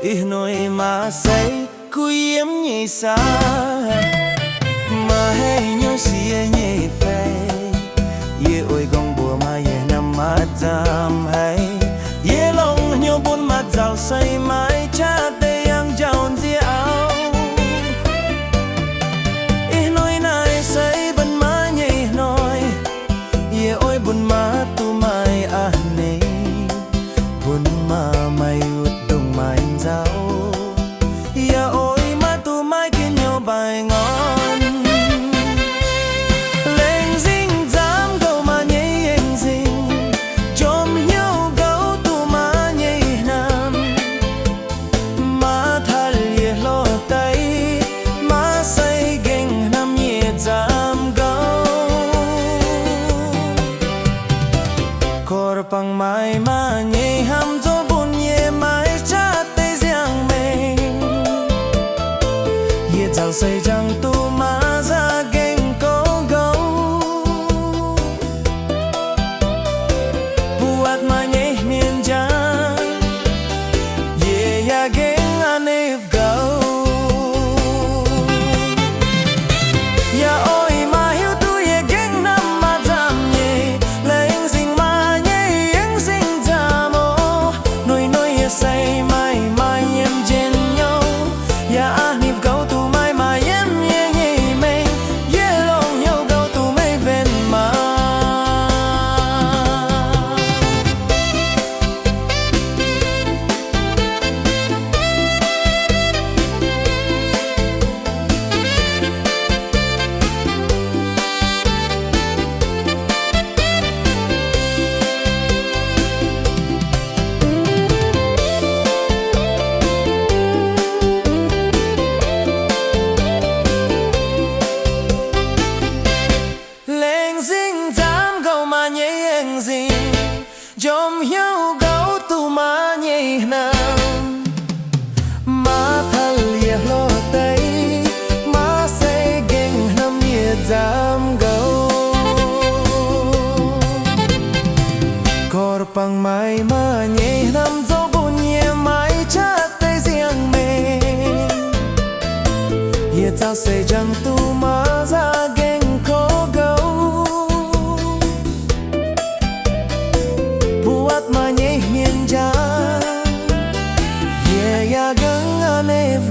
Ih hnoi maaih seix kuv yiem nyei saah? Maaih haaix nyungc siex nyei fai? Yie oix gorngv mbuox maaih yietc hnamv maaih nzamv haic. Yie longc hnyouv bun maaih zaux seix maaiz qaqv deix yangh jauv nzie auv. Ih hnoi naaiv seix benx maaih nyei hnoi. Yie oix bun maaih duqv maaih a'hneiv, bun maaih maaih yietc ndongc maaih nzauh. Yaac oix maaih duqv maaih njien-youh baengh orn. Laengz zingh nzamv gouv maaih nyei yengh zingh, njomv hnyouv gouv duqv maaih nyei hnamv. Maaih taux yie hlo deix, maaih seix gengh hnamv yie nzamv gouv. Korv-bangc maaih maaih nyei hnamv zoux bun yie maaiz qaqv deix nziangh maengc. Yie zaux seix njang duqv maaih za'gengh gouv gouv. Buatc maaih nyei hmien njang, yie yaac gengh a'hneiv gouv. Yaac oix maaih hiuv duqv yie gengh hnamv maaih nzamv nyei. Laengz zingh maaih nyei yengh zingh nzamv oc. Hnoi-hnoi yie seix maaih maaih yiem njien-youh, yaac a'hneiv gouv duqv maaih maaih yiem yie nyei maengc. Yie longc hnyouv gouv duqv meih mbenc maah. Laengz zingh nzamv gouv maaih nyei yengh zingh, njomv hnyouv gouv duqv maaih nyei hnamv. Maaih taux yie hlo deix, maaih seix gengh hnamv yie nzamv gouv. Korv-bangc maaih maaih nyei hnamv zoux bun yie maaiz qaqv deix nziangh maengc. Yie zaux seix njang duqv maaih za'gengh kouv gouv. Buatc maaih nyei hmien njang, yie yaac gengh a'hneiv